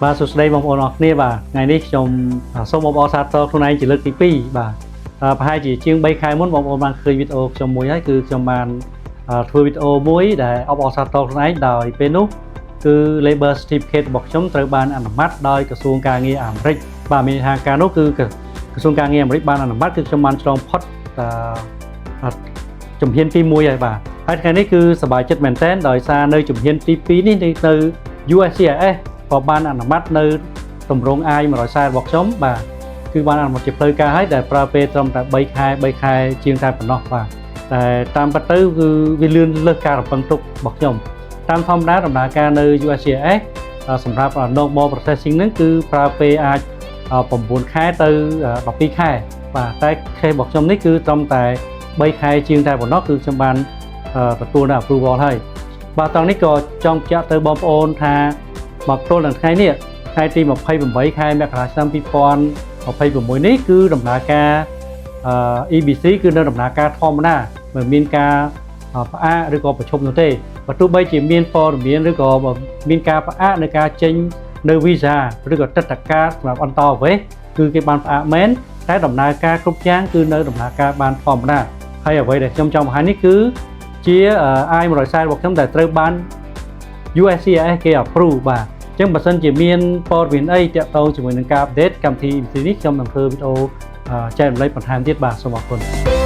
បាទសួស្តីបងប្អូនអរគ្នាបាទថ្ងៃនេះខ្ញុំសូមអបអរសាទរខ្លួនឯងជាលើកទី2បាទអឺប្រហែលជាជាង3ខែមុនបងប្អូនបានឃើញវីដេអូខ្ញុំមួយហើយគឺខ្ញុំបានអឺធ្វើវីដេអូមួយដែលអបអរសាទរខ្លួនឯងដោយពេលនោះគឺ Labor Certificate របស់ខ្ញុំត្រូវបានអនុម័តដោយក្រសួងការងារអាមេរិកបាទមានន័យថាការនោះគឺក្រសួងការងារអាមេរិកបានអនុម័តគឺខ្ញុំបានឆ្លងផុតអឺជំហានទី1ហើយបាទហើយថ្ងៃនេះគឺសប្បាយចិត្តមែនទែនដោយសារនៅជំហានទី2នេះនៅ USCIS ក៏បានអនុម័តនៅទម្រង់ I-140 របស់ខ្ញុំបាទគឺបានអនុម័តជាផ្លូវការហើយដែលប្រើពេលត្រឹមតែ3ខែ3ខែជាងតែប៉ុណ្ណោះបាទតែតាមពិតទៅគឺវាលឿនលើសការរំពឹងទុករបស់ខ្ញុំតាមធម្មតាដំណើរការនៅ USCIS សម្រាប់ normal processing ហ្នឹងគឺប្រើពេលអាច9ខែទៅ12ខែបាទតែ case របស់ខ្ញុំនេះគឺត្រឹមតែ3ខែជាងតែប៉ុណ្ណោះគឺខ្ញុំបានទទួលនៅ approval ហើយបាទតោះនេះក៏ចង់បញ្ជាក់ទៅបងប្អូនថាមកទល់នឹងថ្ងៃនេះថ្ងៃទី28ខែមករាឆ្នាំ2026នេះគឺដំណើរការ EB3 គឺនៅដំណើរការធម្មតាមិនមានការផ្អាកឬក៏ប្រឈប់នោះទេបើទោះបីជាមានព័ត៌មានឬក៏មានការផ្អាកនៅការចេញនៅ visa ឬក៏ទឹកតការសម្រាប់អន្តោប្រវេសន៍គឺគេបានផ្អាកមែនតែដំណើរការគ្រប់យ៉ាងគឺនៅដំណើរការបានធម្មតាហើយអ្វីដែលខ្ញុំចង់បង្ហាញនេះគឺជា I-140 របស់ខ្ញុំដែលត្រូវបាន USCIS គេ approve បាទអញ្ចឹងបើសិនជាមានព័ត៌មានអីទាក់ទងជាមួយនឹងការ update កម្មវិធី EB3 នេះខ្ញុំនឹងធ្វើវីដេអូចែករំលែកបន្ថែមទៀតបាទសូមអរគុណ។